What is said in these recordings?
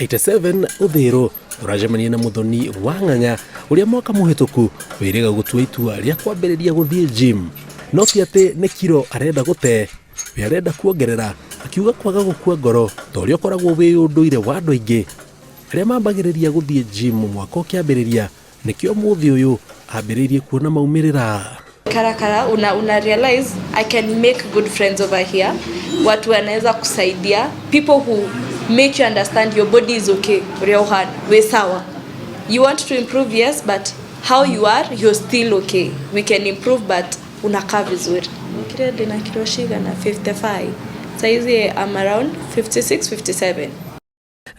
87 Uthiru tũracemania na Muthoni wa Ng'ang'a ũrĩa mwaka mũhĩtũku wĩrĩga gũtua itua rĩa kwambĩrĩria gũthiĩ gym. No ti atĩ nĩ kiro arenda gũte, we arenda kuongerera, akiuga kwaga gũkua ngoro ta ũrĩa ũkoragwo wĩ ũndũire wa andũ aingĩ arĩa mambagĩrĩria gũthiĩ gym mwaka ũkĩambĩrĩria. Nĩkĩo mũthĩ ũyũ ambĩrĩirie kuona maumĩrĩra. Karakara una realize I can make good friends over here, watu wanaweza kusaidia, people who make you understand your body is okay, ũrĩa ũhana wĩ sawa. You want to improve, yes, but how you are, you're still okay, we can improve, but unakaa vizuri. Kile ndina kilo cigana 55, saizi I'm around 56 57.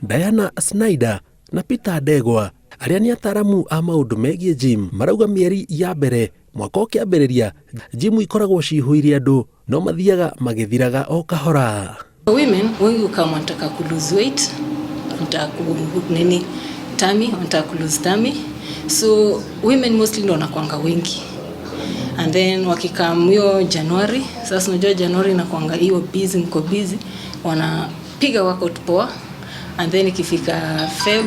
Diana Snyder na Peter Ndegwa arĩa nĩ ataaramu a maũndũ megiĩ gym marauga mĩeri ya mbere mwaka ũkĩambĩrĩria gym ikoragwo cihũire andũ no mathiaga magĩthiraga o kahora. Women wengi kama wanataka ku lose weight, wanataka ku nini tummy, wanataka ku lose tummy. So women mostly ndo wanakuanga wengi. And then wakikam hiyo January, sasa unajua January inakuanga hiyo busy, mko busy, wanapiga workout poa. And then ikifika Feb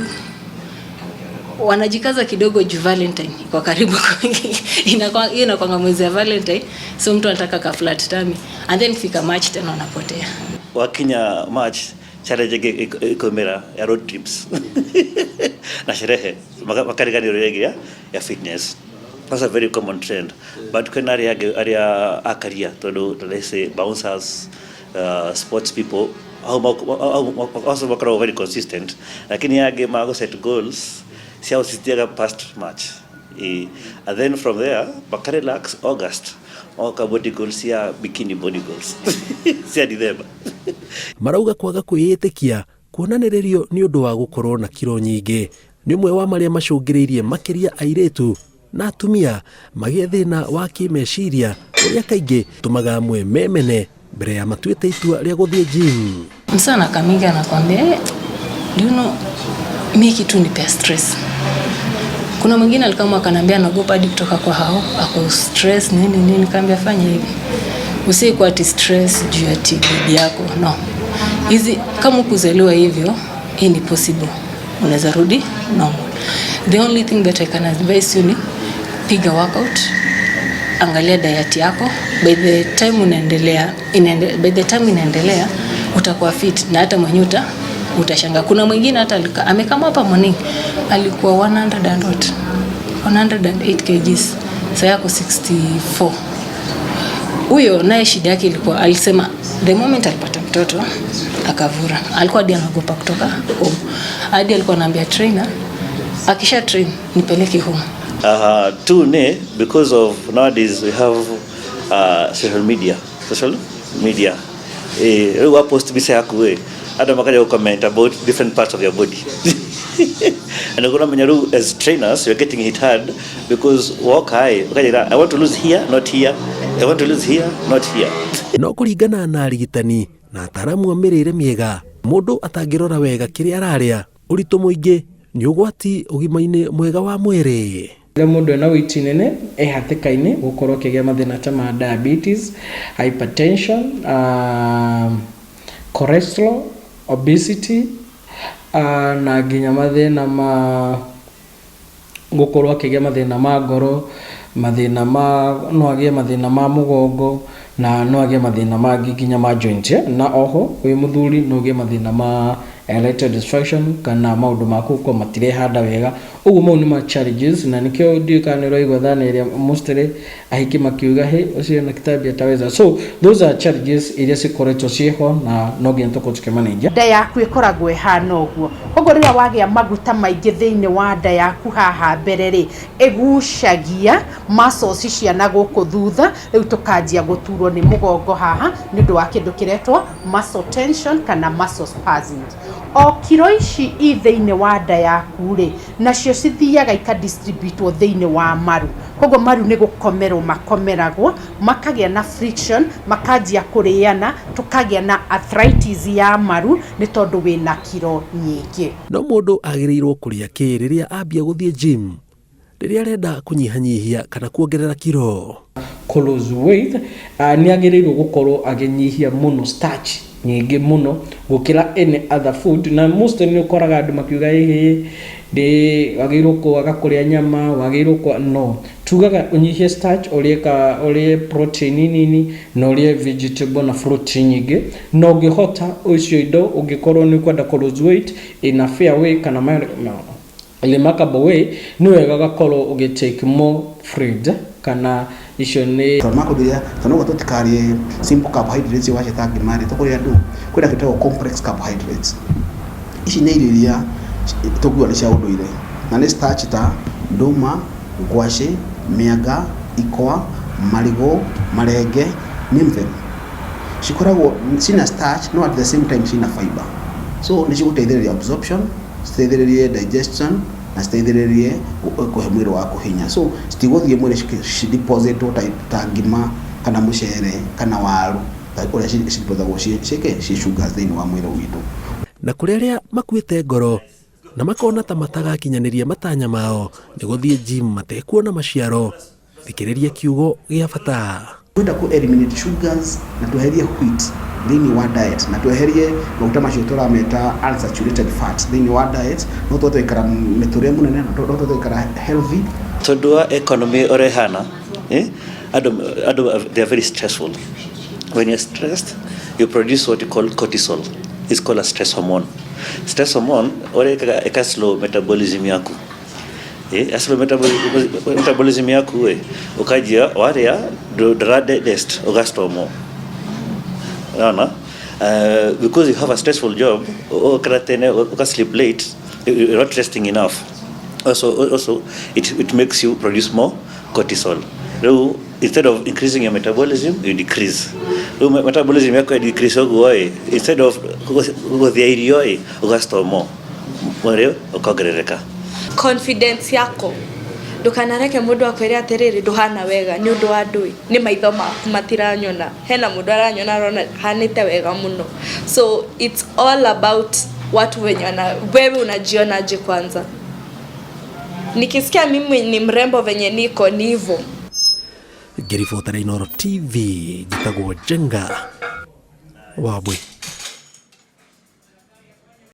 wanajikaza kidogo juu Valentine iko karibu. Inakuwa hiyo inakuanga mwezi ya Valentine, so mtu anataka ka flat tummy. And then ikifika March tena wanapotea. Wakinya March, challenge ĩngĩ ĩkaumĩra ya road trips na sherehe, makariganĩrwo ĩngĩ ya fitness. That's a very common trend, but kwĩna arĩa angĩ arĩa akaria tondũ, let's say, bouncers, sports people hau also makoragwo very consistent, lakini angĩ ma set goals ciao citiaga past March. And then from there maka relax August, oka body goals cia bikini, body goals cia December. Marauga kwaga kwĩĩtĩkia kuonanĩrĩrio nĩ ũndũ wa gũkorwo na kiro nyingĩ nĩ ũmwe wa marĩa macũngĩrĩirie makĩria airĩtu na atumia magĩe thĩna wa kĩmeciria ũrĩa kaingĩ tũmaga amwe memene mbere ya matuĩte itua rĩa gũthiĩ gym. Msana kamingi anakwambia, "Eh, do you know mi kitu nipea stress." Kuna mwingine alikama akaniambia anaogopa hadi kutoka kwa hao, ako stress nini nini. Nikamwambia fanya hivi, usikuwa ati stress juu ya ati bibi yako, no. Hizi kama kuzaliwa hivyo, hii ni possible, unaweza rudi normal. The only thing that I can advise you ni piga workout, angalia diet yako. By the time unaendelea by the time inaendelea utakuwa fit na hata mwenyewe utashangaa. Kuna mwingine hata amekama hapa morning, alikuwa 100 and what, 108 kgs, sasa yako 64. Huyo naye shida yake ilikuwa, alisema the moment alipata mtoto akavura, alikuwa hadi anaogopa kutoka home, hadi alikuwa anaambia trainer akisha train, "Nipeleke home." Two ne because of nowadays we have social media. Social media, rĩu wa post mbica yaku ĩ andũ makaja gũ comment about different parts of your body, and ũkũramenya rĩu as trainers you're getting hit hard because woka ĩ ũkajĩra, "I want to lose here, not here. I want to lose here, not here." No kũringana na arigitani na ataaramu a mĩrĩre mĩega, mũndũ atangĩrora wega kĩrĩa ararĩa, ũritũ mũingĩ nĩ ũgwati ũgima-inĩ mwega wa mwĩrĩ. Rĩrĩa mũndũ ena weight nene e hatĩka-inĩ gũkorwo akĩgĩa mathĩna ta ma diabetes, hypertension, cholesterol, obesity, na nginya mathĩna ma gũkorwo akĩgĩa mathĩna ma ngoro, mathĩna ma no agĩe mathĩna ma mũgongo na no agĩe mathĩna mangĩ nginya ma joint, eh? Na oho wĩ mũthuri no ũgĩe mathĩna ma erectile dysfunction kana maũndũ maku gũkorwo matirehanda wega. Ũguo mau nĩ ma challenges, na nĩkĩo ndiũĩ kana nĩ ũraigua thana ĩrĩa mostly ahiki makiuga, "He, ũcio na kitambi ataweza." So those are challenges iria cikoretwo ciĩho na no nginya tũkorwo tũkĩmanage. Nda yaku ĩkoragwo ĩhana ũguo, koguo rĩrĩa wagĩa maguta maingĩ thĩinĩ wa nda yaku haha mbere rĩ, ĩgucagia muscles cia na gũkũ thutha. Rĩu tũkanjia gũturwo nĩ mũgongo haha nĩ ũndũ wa kĩndũ kĩretwo muscle tension kana muscle spasms. O kiro ici i thĩinĩ wa nda yaku rĩ, nacio cithiaga ikadistributwo thĩinĩ wa maru, koguo maru nĩ gũkomerwo makomeragwo, makagĩa na friction, makanjia kũrĩana, tũkagĩa na arthritis ya maru nĩ tondũ wĩna kiro nyingĩ. No mũndũ agĩrĩirwo kũrĩa kĩ rĩrĩa ambia gũthiĩ gym rĩrĩa arenda kũnyihanyihia kana kuongerera kiro? Ku lose weight, nĩ agĩrĩirwo gũkorwo akĩnyihia mũno starch. Nyingĩ mũno gũkĩra any other food. Na most nĩ ũkoraga andũ makiuga, "Ĩhĩ, ndĩ wagĩrĩirwo kwaga kũrĩa nyama, wagĩrĩirwo kwa." No tugaga ũnyihie starch, ũrĩe ka ũrĩe protein nini na ũrĩe vegetable na fruit nyingĩ. Na ũngĩhota icio indo, ũngĩkorwo nĩ ũkwenda kũ lose weight in a fair way kana remarkable way, nĩ wega ũgakorwo ũgĩ take more fruit kana icio nĩ Tondũ makũnjĩra tondũ noguo tũtikarĩe simple carbohydrates, wacita ngima rĩ, tũkũrĩa ndũ kwĩna kĩndũ complex carbohydrates. Ici nĩ irio iria tũngiuga nĩ cia ũndũire na nĩ starch ta ndũma, ngwacĩ, mĩanga, ikwa, marigũ, marenge, name them. Cikoragwo cina starch, no at the same time cina fiber, so nĩ cigũteithĩrĩria absorption, citeithĩrĩrie digestion na citeithĩrĩrie kũhe mwĩrĩ waku hinya. So citigũthiĩ mwĩrĩ cidepositwo ta ngima kana mũcere kana waru, ta ũrĩa cidepositagwo ciĩke ci sugars thĩinĩ wa mwĩrĩ witũ. Na kũrĩ arĩa makuĩte ngoro na makona ta matagakinyanĩria matanya mao nĩ gũthiĩ gym matekuona maciaro, thikĩrĩria kiugo gĩa bata. Twenda ku eliminate sugars na tweherie wheat thĩinĩ wa diet na tweherie maguta macio tũrameta unsaturated fat thĩinĩ wa diet, no tũhote gũikara mĩtũrĩre mũnene na no tũhote gũikara healthy. Tondũ wa economy ũrĩa ĩhana, eh? Andũ they are very stressful. When you're stressed, you produce what you call cortisol. It's called a stress hormone. Stress hormone ũrĩa ĩkaga, ĩka slow metabolism yaku, eh, slow metabolism yaku, eh, ũkanjia warĩa ndũra digest, ũgastore more. Unaona, because you have a stressful job, ukara tene, uka sleep late, you're not resting enough. Also it makes you produce more cortisol. Rĩu instead of increasing your metabolism, you decrease. Rĩu metabolism yako ya decrease ũguo ĩ, instead of gũthĩa irio ĩ, ũgastore more, mwĩrĩ ũkongerereka. Confidence yako, ndukanareke mundu akwire atiriri, "Nduhana wega." Ni undu wa ndui ni maitho maku matiranyona, hena mundu aranyona arona hanite wega muno. So it's all about watu wenye wana, wewe unajionaje kwanza. Nikisikia mimi ni mrembo venye niko, ni hivyo. Ngĩribotera Inooro TV, njĩtagwo Njenga Wambui.